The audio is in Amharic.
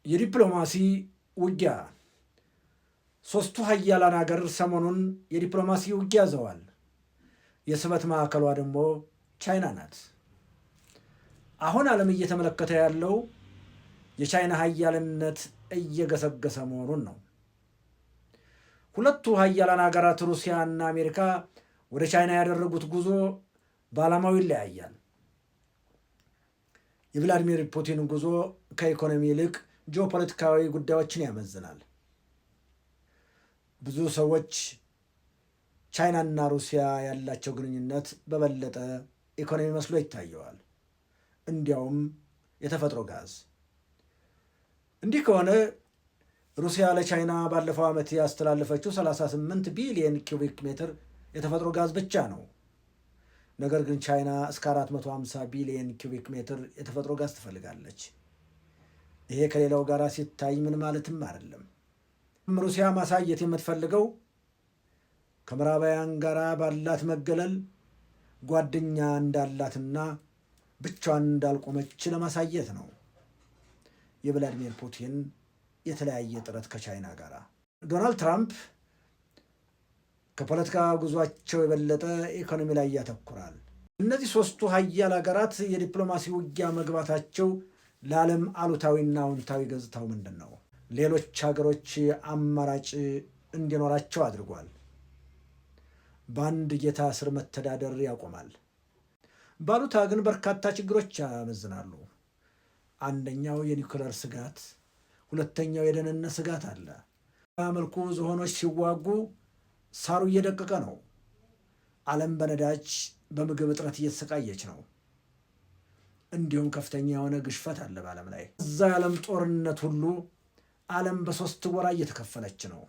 የዲፕሎማሲ ውጊያ። ሦስቱ ሀያላን ሀገር ሰሞኑን የዲፕሎማሲ ውጊያ ይዘዋል። የስበት ማዕከሏ ደግሞ ቻይና ናት። አሁን ዓለም እየተመለከተ ያለው የቻይና ሀያልነት እየገሰገሰ መሆኑን ነው። ሁለቱ ሀያላን ሀገራት ሩሲያና አሜሪካ ወደ ቻይና ያደረጉት ጉዞ በዓላማው ይለያያል። የቭላዲሚር ፑቲን ጉዞ ከኢኮኖሚ ይልቅ ጂኦፖለቲካዊ ጉዳዮችን ያመዝናል። ብዙ ሰዎች ቻይናና ሩሲያ ያላቸው ግንኙነት በበለጠ ኢኮኖሚ መስሎ ይታየዋል። እንዲያውም የተፈጥሮ ጋዝ። እንዲህ ከሆነ ሩሲያ ለቻይና ባለፈው ዓመት ያስተላለፈችው 38 ቢሊየን ኪዩቢክ ሜትር የተፈጥሮ ጋዝ ብቻ ነው። ነገር ግን ቻይና እስከ 450 ቢሊየን ኪዩቢክ ሜትር የተፈጥሮ ጋዝ ትፈልጋለች። ይሄ ከሌላው ጋር ሲታይ ምን ማለትም አይደለም። ሩሲያ ማሳየት የምትፈልገው ከምዕራባውያን ጋር ባላት መገለል ጓደኛ እንዳላትና ብቻዋን እንዳልቆመች ለማሳየት ነው። የቭላዲሚር ፑቲን የተለያየ ጥረት ከቻይና ጋር። ዶናልድ ትራምፕ ከፖለቲካ ጉዟቸው የበለጠ ኢኮኖሚ ላይ ያተኩራል። እነዚህ ሶስቱ ሀያል ሀገራት የዲፕሎማሲ ውጊያ መግባታቸው ለዓለም አሉታዊና አዎንታዊ ገጽታው ምንድን ነው? ሌሎች ሀገሮች አማራጭ እንዲኖራቸው አድርጓል። በአንድ ጌታ ስር መተዳደር ያቆማል። ባሉታ ግን በርካታ ችግሮች ያመዝናሉ። አንደኛው የኒውክለር ስጋት፣ ሁለተኛው የደህንነት ስጋት አለ። መልኩ ዝሆኖች ሲዋጉ ሳሩ እየደቀቀ ነው። ዓለም በነዳጅ በምግብ እጥረት እየተሰቃየች ነው። እንዲሁም ከፍተኛ የሆነ ግሽፈት አለ በዓለም ላይ። እዛ የዓለም ጦርነት ሁሉ ዓለም በ3 ጎራ እየተከፈለች ነው።